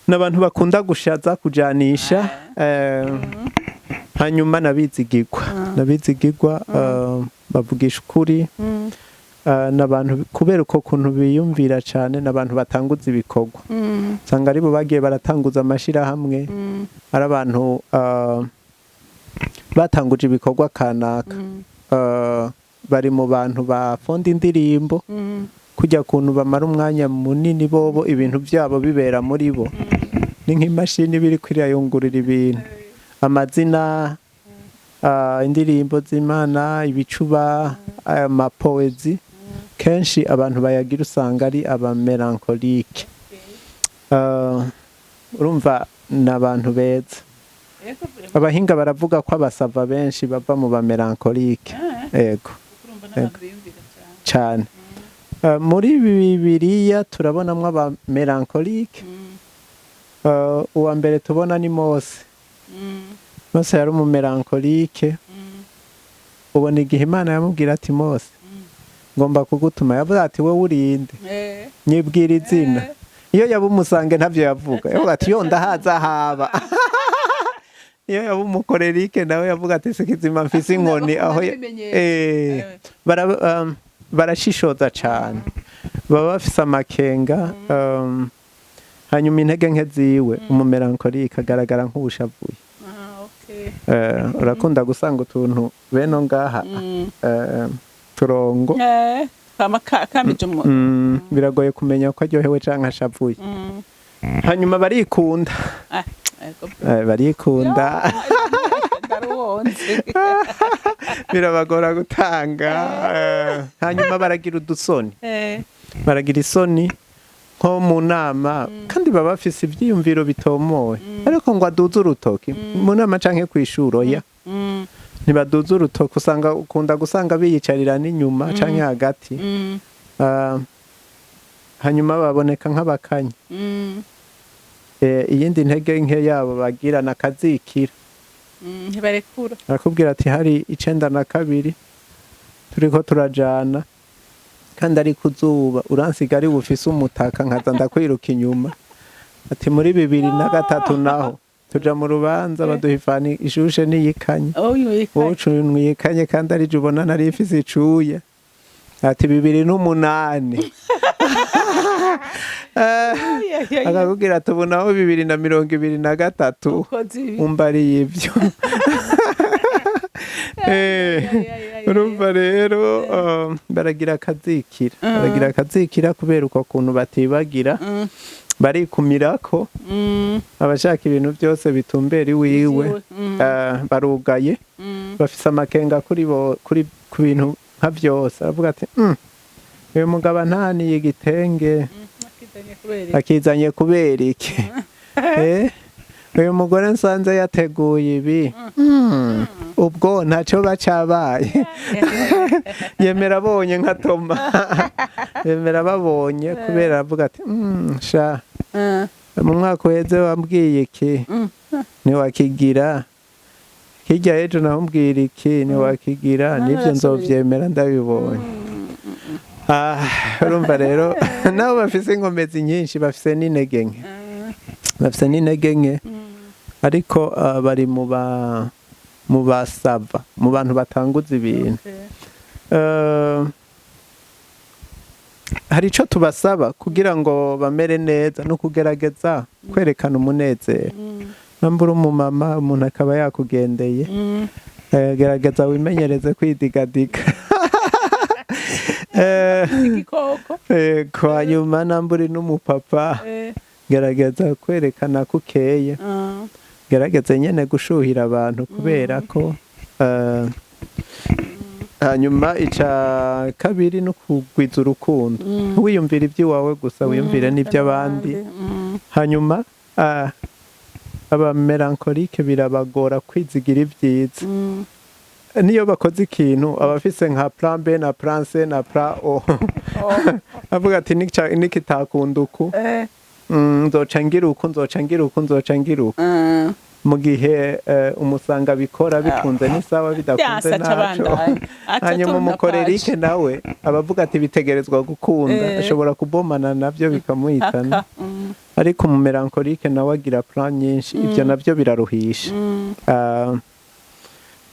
Speaker 1: ni abantu bakunda gushaza, kujanisha. Hanyuma nabizigirwa, bavugisha ukuri. N'abantu kubera uko kuntu biyumvira cyane, n'abantu batanguza ibikorwa. Usanga aribo bagiye baratanguza amashirahamwe, ari abantu batanguje ibikorwa kanaka. Bari mu bantu bafonda indirimbo, kujya kuntu bamara umwanya munini bobo ibintu byabo bibera muri bo, ni nk'imashini biri kwirayungurura ibintu, amazina, indirimbo z'Imana, ibicuba, ama poésies. Kenshi abantu bayagira usanga ari aba mélancoliques. Urumva ni abantu beza. Abahinga baravuga ko abasava benshi bava mu ba mélancoliques. Yego cyane. Muri Bibiliya turabonamwo aba mélancoliques. Uwa mbere tubona ni Mose. Mose yari umu mélancolique. Ubona igihe Imana yamubwira ati: "Mose, ngomba kugutuma," yavuze ati: "Wowe urinde, nyibwira izina." Iyo yaba umusange ntavyo yavuga, yavuga ati: "Yo, ndahaza haba." Iyo yaba umu colérique nawe yavuga ati: "Sikizima, mfise inkoni aho." Barashishoza cane, baba bafise amakenga. Hanyuma intege nke ziwe, umu mélancolique agaragara nk'ubushavuye. Urakunda gusanga utuntu beno ngaha, turongo.
Speaker 2: Kamije.
Speaker 1: Biragoye kumenya ko aryohewe canke ashavuye. Hanyuma barikunda. Barikunda, birabagora gutanga. Hanyuma baragira udusoni, baragira isoni nko mu nama, kandi baba bafise ivyiyumviro bitomowe, ariko ngo aduze urutoki mu nama canke kw'ishuri, oya, ntibaduze urutoki. Usanga ukunda gusanga biyicarira n'inyuma canke hagati. Hanyuma baboneka nk'abakanyi. Iyindi ntege nke yabo bagira na kazikira.
Speaker 2: Ntibarekura.
Speaker 1: Arakubwira ati: "Hari 92 turiko turajana, kandi ari kuzuba, uransiga ari bufise umutaka, nkaza ndakwiruka inyuma." Ati: "Muri 2003 naho tuja mu rubanza, baduha ifani ishushe n'iyikanye, wowe ucunwikanye kandi ari je ubona nari ifise icuya." Ati: "2008." Akakubwira ati: "Ubu naho 2023 umbariye ibyo." Urumva rero, baragira akazikira, baragira akazikira kubera uko kuntu batibagira, barikumirako, abashaka ibintu byose bitumbera iwiwe. Barugaye, bafise amakenga kuri bo, kuri ku bintu nka byose. Aravuga ati: Uyu mugabo antaniye igitenge,
Speaker 2: Akizanye kubera iki?
Speaker 1: akizanye kubera iki? Uyu mugore nsanze yateguye ibi, ubwo ntacyo bacabaye. Yemera abonye nka Toma, yemera babonye, kubera aravuga ati: Sha, mu mwaka uheze wambwiye iki, ntiwakigira. Hirya y'ejo naho umbwira iki, ntiwakigira."
Speaker 2: None
Speaker 1: Nibyo,
Speaker 2: urasubiye.
Speaker 1: nzovyemera ndabibonye. Ah, urumva rero nabo bafise inkomezi nyinshi, bafise n'intege nke, bafise n'intege nke, ariko bari mu basava, mu bantu batanguza ibintu. Hari ico tubasaba kugira ngo bamere neza, no kugerageza kwerekana umunezero. Nambura umumama, umuntu akaba yakugendeye, gerageza wimenyereze kwidigadiga.
Speaker 2: Igikoko.
Speaker 1: Hanyuma nambura n'umupapa, gerageza kwerekana ko ukeye, gerageze nyene gushuhira abantu, kubera ko hanyuma ica kabiri no kugwiza urukundo. Wiyumvira iby'iwawe gusa, wiyumvire n'iby'abandi. Hanyuma aba mélancolique birabagora kwizigira ibyiza. Niyo bakoze ikintu, aba afise nka plan B na plan C na plan O. Avuga ati: "Nikitakunda uku, nzoca ngira uku, nzoca ngira uku, nzoca ngira uku." Mu gihe umusanga bikora bikunze ni sawa, bidakunze
Speaker 2: Vyasa aca
Speaker 1: ntaco.
Speaker 2: abandanya. Aca
Speaker 1: Hanyuma
Speaker 2: atonda.
Speaker 1: umu colérique nawe abavuga ati: "Bitegerezwa gukunda." Ashobora kubomana navyo bikamuhitana.
Speaker 2: Aka.
Speaker 1: Ariko umu mélancolique nawe agira plan nyinshi, ivyo navyo biraruhisha.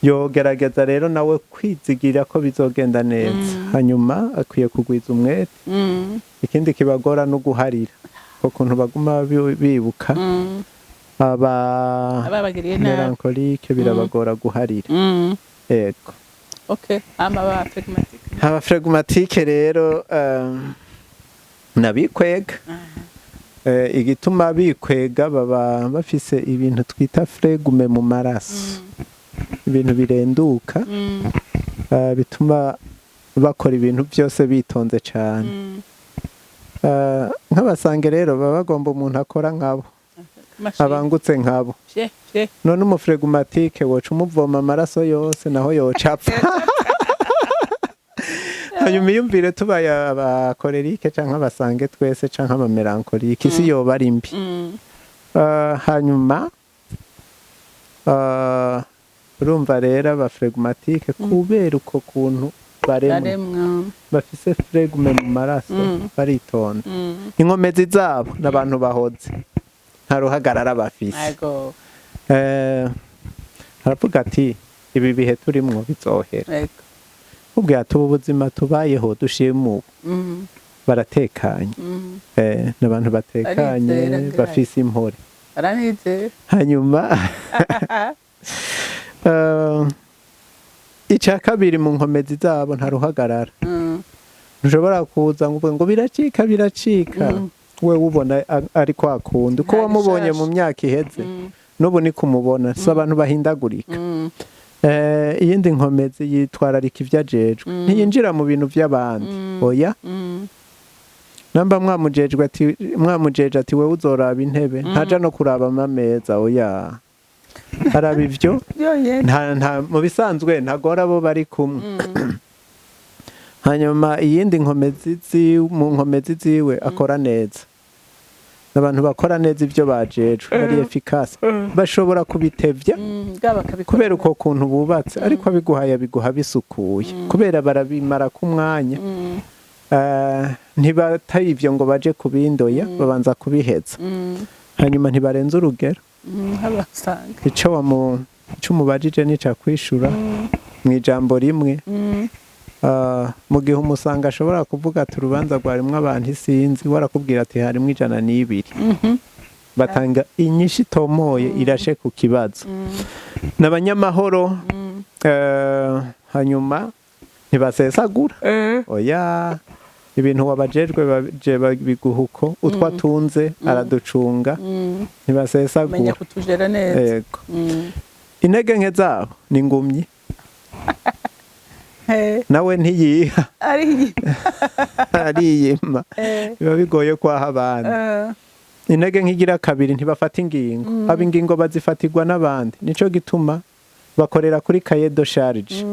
Speaker 1: Yogerageza rero nawe kwizigira ko bizogenda neza. Hanyuma akwiye kugwiza umwete. Ikindi kibagora no guharira, ukuntu baguma bibuka. Aba
Speaker 2: Ababagiriye nabi.
Speaker 1: mélancolique birabagora guharira. Yego.
Speaker 2: Okay, ama ba phlegmatique?
Speaker 1: Aba phlegmatique rero nabikwega. Igituma bikwega, baba bafise ibintu twita flegme mu maraso, ibintu birenduka, bituma bakora ibintu byose bitonze cyane. Nk'aba sanguin rero baba bagomba umuntu akora nkabo,
Speaker 2: Machine.
Speaker 1: abangutse nkabo.
Speaker 2: Fye, fye.
Speaker 1: None umu phlegmatique woca umuvoma amaraso yose, naho yoca apfa. Hanyuma iyumvire tubaye aba colérique canke aba sanguin twese, canke aba mélancolique, isi yoba ari mbi. Hanyuma urumva rero aba phlegmatique, kubera uko kuntu baremwe,
Speaker 2: Baremwa.
Speaker 1: bafise flegme mu maraso, baritonda. Inkomezi zabo n'abantu bahoze, nta ruhagarara bafise.
Speaker 2: Ego.
Speaker 1: Aravuga ati: "Ibi bihe turimwo bizohera."
Speaker 2: Ego.
Speaker 1: Ubwo ati: "Ubu buzima tubayeho dushima ubu." Baratekanye. N'abantu batekanye,
Speaker 2: Barizera, ngira.
Speaker 1: bafise impore.
Speaker 2: Baranizera.
Speaker 1: Hanyuma icya kabiri mu nkomezi zabo, nta ruhagarara. Ntushobora kuza ngo uvuge ngo biracika, biracika. We ubona ari kwa kundi uko
Speaker 2: Nta
Speaker 1: wamubonye
Speaker 2: bishasha.
Speaker 1: mu myaka iheze, n'ubu ni kumubona. Si abantu bahindagurika. Iyindi nkomezi, yitwararika ibyo ajejwe, ntiyinjira mu bintu by'abandi, oya. Namba mwamujejwe ati, mwamujeje ati: "Wewe uzoraba intebe," ntaja no kuraba amameza, oya, araba ivyo.
Speaker 2: Yonyene.
Speaker 1: Nta mu bisanzwe ntagora abo bari kumwe. Hanyuma iyindi nkomezi mu nkomezi ziwe, akora neza. Abantu bakora neza ibyo bajejwe, bari efficace, bashobora kubitevya
Speaker 2: Bwa bakabikora.
Speaker 1: kubera uko kuntu bubatse, ariko abiguhaye abiguha bisukuye, kubera barabimara ku mwanya. Ntibataye ivyo ngo baje kubindoya, babanza kubiheza. Hanyuma ntibarenze urugero.
Speaker 2: Nk'abasanga.
Speaker 1: Ico umubajije nica kwishura mu ijambo rimwe. Mu gihe umusanga ashobora kuvuga ati: "Urubanza rwarimwo abantu isinzi," warakubwira ati: "Harimwo 102." Batanga inyishu itomoye, irashe ku kibazo. Ni abanyamahoro. Hanyuma ntibasesagura, oya. Ibintu wabajejwe baje babiguha uko, utwo atunze araducunga,
Speaker 2: Menya
Speaker 1: ntibasesagura.
Speaker 2: kutujera neza.
Speaker 1: Yego. Intege nke zabo ni ngumyi. Nawe ntiyiha.
Speaker 2: Ari.
Speaker 1: Ariyima. Biba bigoye kwaha abandi. Intege nk'igira kabiri, ntibafata ingingo. Aba ingingo bazifatirwa n'abandi. Nico gituma bakorera kuri cahier de charge.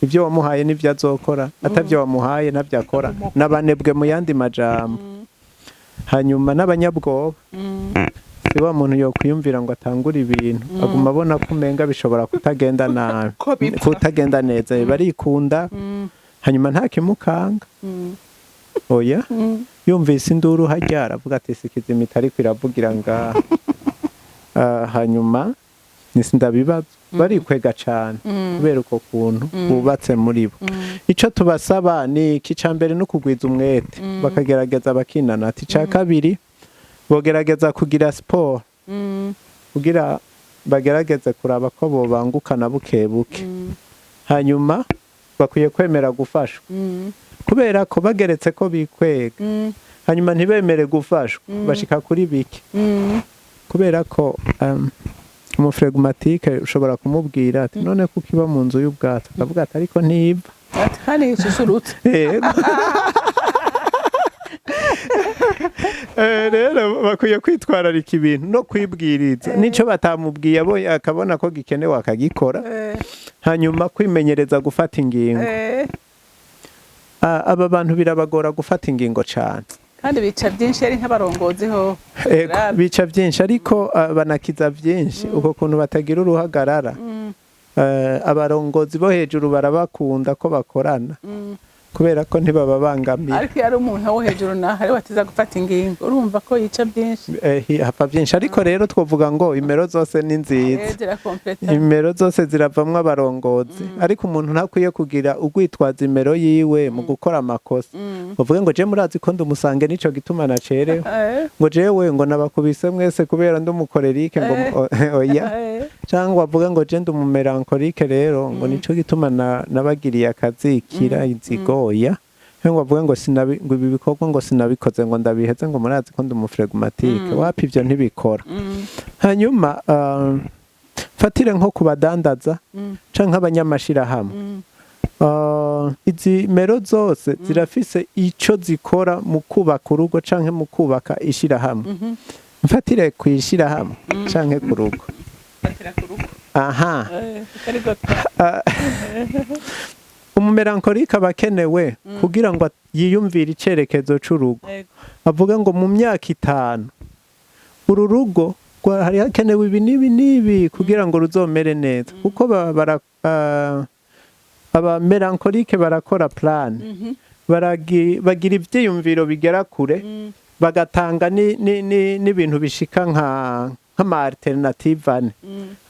Speaker 1: Ibyo wamuhaye nibyo azokora, atavyo wamuhaye ntabyo akora. N'abanebwe mu yandi majambo. Hanyuma n'abanyabwoba. Si wa muntu yokwiyumvira ngo atangure ibintu, aguma abona ko umenga bishobora kutagenda nabi,
Speaker 2: Ko bipfa.
Speaker 1: kutagenda neza. Barikunda. Hanyuma nta kimukanga, oya. Yumvise induru hajya aravuga ati: "Sikiza imiti ariko iravugira ngaha." Hanyuma ndabibaza, barikwega cane kubera uko kuntu bubatse muri bo. Ico tubasaba ni iki? Ca mbere no kugwiza umwete, bakagerageza bakinanata. Ica kabiri, bogerageza kugira siporo kugira bagerageze kuraba ko bobangukana buke buke. Hanyuma bakwiye kwemera gufashwa, kubera ko bageretse ko bikwega, hanyuma ntibemere gufashwa, bashika kuri bike. Kubera ko umuflegmatique ushobora kumubwira ati: "None kuko iba mu nzu y'ubwato?" Akavuga ati: "Ariko ntiva."
Speaker 2: Ati kandi isusurutse.
Speaker 1: Yego. Rero bakwiye kwitwararika ibintu no kwibwiriza nico batamubwiye, abo akabona ko gikenewe akagikora. Hanyuma kwimenyereza gufata ingingo. Aba bantu birabagora gufata ingingo cane.
Speaker 2: Kandi bica byinshi ari nk'abarongozi ho.
Speaker 1: Ego, bica byinshi ariko banakiza byinshi, uko kuntu batagira uruhagarara. Abarongozi bo hejuru barabakunda ko bakorana, kubera ko ntibababangamiye.
Speaker 2: Ariko iyo ari umuntu wo hejuru naho ariwe atiza gufata ingingo, urumva ko yica byinshi.
Speaker 1: Hapfa byinshi. Ariko rero twovuga ngo imero zose ni nziza.
Speaker 2: Zirakompleta.
Speaker 1: Imero zose ziravamwo abarongozi, ariko umuntu ntakwiye kugira ugwitwaza imero yiwe mu gukora amakosa. Uvuge ngo: "Je murazi ko ndumusange, nico gituma nacerewe." Ngo: "Jewe ngo nabakubise mwese kubera ndi umucolérique." Ngo oya. Cyangwa avuge ngo: "Je ndi umumélancolique rero," ngo "nico gituma nabagiriye akazi kira inzigo." Oya. Cyangwa avuge ngo sinabi, ngo ibi bikorwa ngo sinabikoze ngo ndabiheze, ngo murazi ko ndi umuflegmatique. Wapi, ibyo ntibikora. Hanyuma fatire nko ku badandaza canke abanyamashirahamwe. Izi mero zose zirafise ico zikora mu kubaka urugo canke mu kubaka ishirahamwe. Mfatire ku ishirahamwe canke ku rugo?
Speaker 2: Fatira ku rugo.
Speaker 1: Aha.
Speaker 2: Kuko ariko twa
Speaker 1: Umumélancolique aba akenewe kugira ngo yiyumvire icerekezo c'urugo. Avuga ngo mu myaka 5 uru rugo hari hakenewe ibi n'ibi n'ibi kugira ngo ruzomere neza, kuko abamélancolique barakora plan, bagira ivyiyumviro bigera kure, bagatanga n'ibintu bishika nk'ama alternative ane.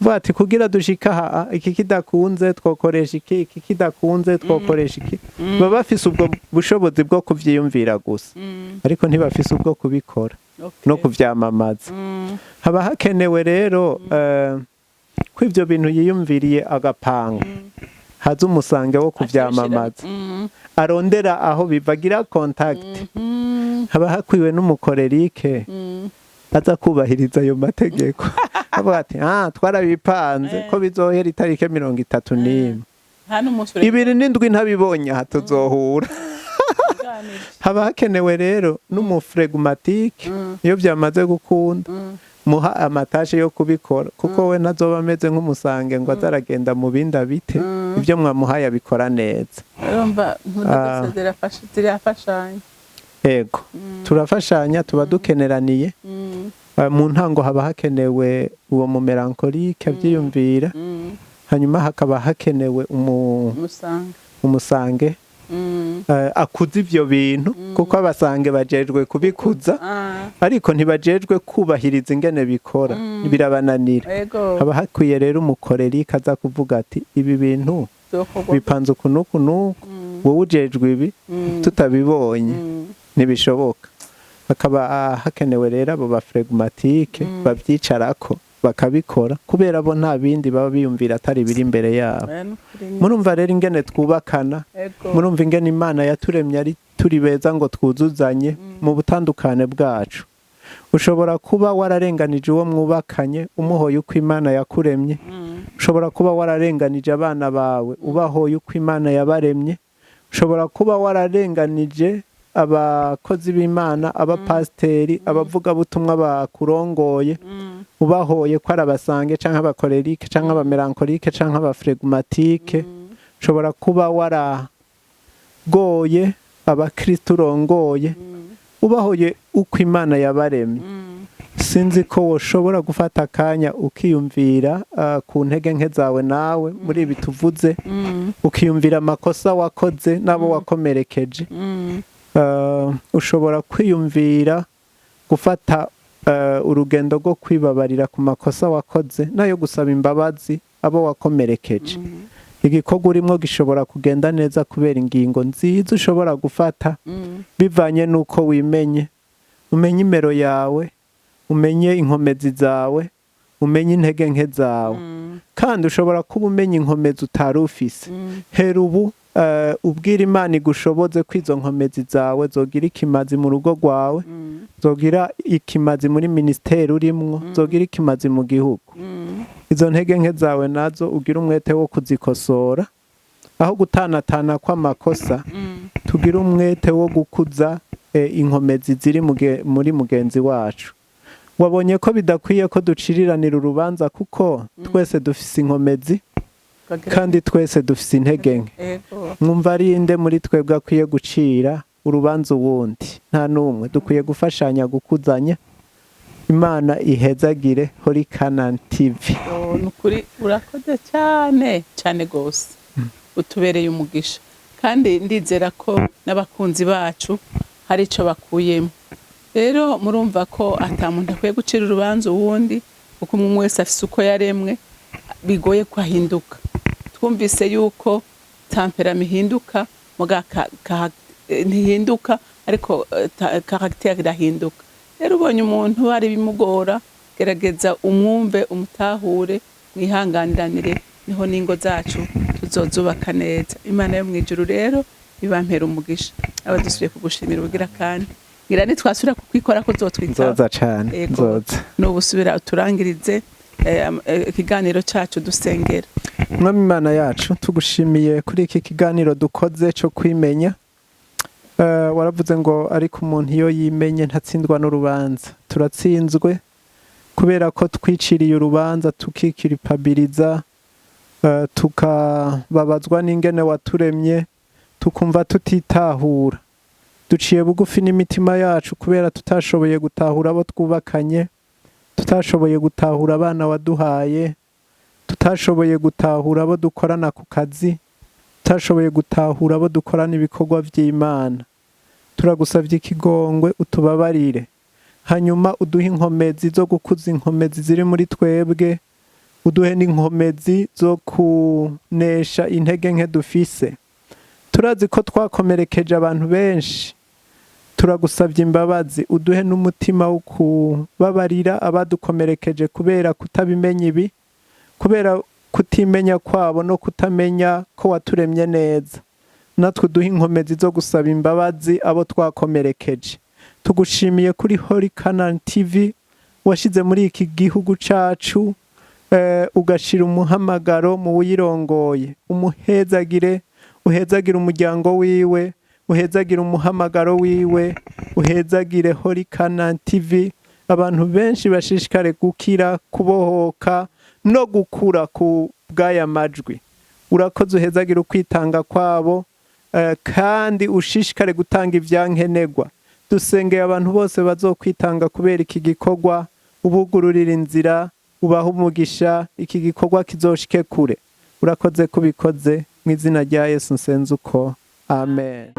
Speaker 1: Vuga ati: "Kugira dushika aha, iki kidakunze twokoresha iki, iki kidakunze twokoresha iki." Baba bafise ubwo bushobozi bwo kuvyiyumvira gusa, ariko ntibafise ubwo kubikora no kuvyamamaza. Haba hakenewe rero ko ivyo bintu yiyumviriye agapanga, haza umusange wo kuvyamamaza, arondera aho bivagira contact. Haba hakwiwe n'umucolérique aza kubahiriza ayo mategeko, avuga ati: "Ah, twarabipanze ko bizohera itariki 31."
Speaker 2: Nta n'umunsi urenga.
Speaker 1: 27 ntabibonye aha tuzohura.
Speaker 2: Uganije.
Speaker 1: Haba hakenewe rero n'umuflegmatique iyo byamaze gukunda, muha amatâches yo kubikora, kuko we ntazoba ameze nk'umusange ngo azaragenda mu bindi abite. Ibyo mwamuhaye abikora neza.
Speaker 2: Urumva nkunda zose zirafashanya.
Speaker 1: Ego, turafashanya, tuba dukeneraniye. Mu ntango haba hakenewe uwo mumélancolique abyiyumvira, hanyuma hakaba hakenewe
Speaker 2: umusanga.
Speaker 1: Umusange akuza ivyo bintu, kuko abasange bajejwe kubikuza, ariko ntibajejwe kubahiriza ingene bikora, birabananira. Haba hakwiye rero umucolérique aza kuvuga ati: "Ibi bintu
Speaker 2: Zokorwa.
Speaker 1: bipanze uku n'uku n'uku, wowe ujejwe ibi, tutabibonye ntibishoboka." Hakaba hakenewe rero abo baflegmatique babyicarako bakabikora, kubera bo nta bindi baba biyumvira atari biri imbere yabo.
Speaker 2: Oya, nukuri
Speaker 1: Murumva rero ingene twubakana. Murumva ingene Imana yaturemye ari turi beza ngo twuzuzanye mu butandukane bwacu. Ushobora kuba wararenganije uwo mwubakanye umuhoye uko Imana yakuremye. Ushobora kuba wararenganije abana bawe ubahoye uko Imana yabaremye. Ushobora kuba wararenganije abakozi b'Imana, abapasiteri, abavugabutumwa bakurongoye, ubahoye ko ari abasanguins canke abacolériques canke abamélancoliques canke abaflegmatiques. Ushobora kuba waragoye abakristo urongoye, ubahoye uko Imana yabaremye. Sinzi ko woshobora gufata akanya ukiyumvira ku ntege nke zawe nawe muri ibi tuvuze, ukiyumvira amakosa wakoze n'abo wakomerekeje. Ushobora kwiyumvira gufata urugendo rwo kwibabarira ku makosa wakoze nayo gusaba imbabazi abo wakomerekeje. Igikorwa urimo gishobora kugenda neza kubera ingingo nziza ushobora gufata bivanye n'uko wimenye, umenye imero yawe, umenye inkomezi zawe, umenye intege nke zawe. Kandi ushobora kuba umenya inkomezi utari ufise. Hera ubu ubwira Imana igushoboze ko izo nkomezi zawe zogira ikimazi mu rugo rwawe, zogira ikimazi muri minisiteri urimwo, zogira ikimazi mu gihugu. Izo ntege nke zawe nazo ugira umwete wo kuzikosora. Aho gutanatana kw'amakosa, tugira umwete wo gukuza inkomezi ziri muri mugenzi wacu. Wabonye ko bidakwiye ko duciriranira urubanza, kuko twese dufise inkomezi kandi twese dufise intege nke. Mwumva ari inde muri twebwe akwiye gucira urubanza uwundi? Nta n'umwe. Dukwiye gufashanya, gukuzanya. Imana ihezagire Holy Canaan TV.
Speaker 2: Oh, ni ukuri urakoze cyane cyane rwose, utubereye umugisha, kandi ndizera ko n'abakunzi bacu hari icyo bakuyemo. Rero murumva ko ata muntu akwiye gucira urubanza uwundi, kuko umwe wese afise uko yaremwe, bigoye ko ahinduka. Twumvise yuko tempérament ihinduka, muga ntihinduka, ariko caractère irahinduka. Rero ubonye umuntu hari ibimugora, gerageza umwumve, umutahure, mwihanganiranire, niho n'ingo zacu tuzozubaka neza. Imana yo mu ijuru rero ibampera umugisha. Aba dusubiye kugushimira ubugira kandi ngira nitwasubira kukwikora ko uzotwitaba.
Speaker 1: Nzoza cane.
Speaker 2: Yego.
Speaker 1: Nzoza.
Speaker 2: N'ubu subira uturangirize ikiganiro cacu dusengera.
Speaker 1: Mwami Imana yacu, tugushimiye kuri iki kiganiro dukoze cyo kwimenya. Waravuze ngo ariko umuntu iyo yimenye ntatsindwa n'urubanza. Turatsinzwe kubera ko twiciriye urubanza, tukiculpabiliza, tukababazwa n'ingene waturemye, tukumva tutitahura. Duciye bugufi n'imitima yacu kubera tutashoboye gutahura abo twubakanye, tutashoboye gutahura abana waduhaye, tutashoboye gutahura abo dukorana ku kazi, tutashoboye gutahura abo dukorana ibikorwa by'Imana. Turagusabye ikigongwe, utubabarire, hanyuma uduhe inkomezi zo gukuza inkomezi ziri muri twebwe, uduhe n'inkomezi zo kunesha intege nke dufise. Turazi ko twakomerekeje abantu benshi, turagusabye imbabazi, uduhe n'umutima wo kubabarira abadukomerekeje kubera kutabimenya ibi, kubera kutimenya kwabo no kutamenya ko waturemye neza. Natwe uduhe inkomezi zo gusaba imbabazi abo twakomerekeje. Tugushimiye kuri Holy Canaan TV washyize muri iki gihugu cacu, ugashira umuhamagaro mu wuyirongoye. Umuhezagire, uhezagire umuryango wiwe, uhezagire umuhamagaro wiwe, uhezagire Holy Canaan TV. Abantu benshi bashishikare gukira, kubohoka no gukura ku bw'aya majwi. Urakoze, uhezagire ukwitanga kwabo, kandi ushishikare gutanga ivyankenerwa. Dusengeye abantu bose bazokwitanga kubera iki gikorwa, ubugururira inzira, ubaha umugisha, iki gikorwa kizoshike kure. Urakoze kubikoze. Mu izina rya Yesu nsenze uko, amen.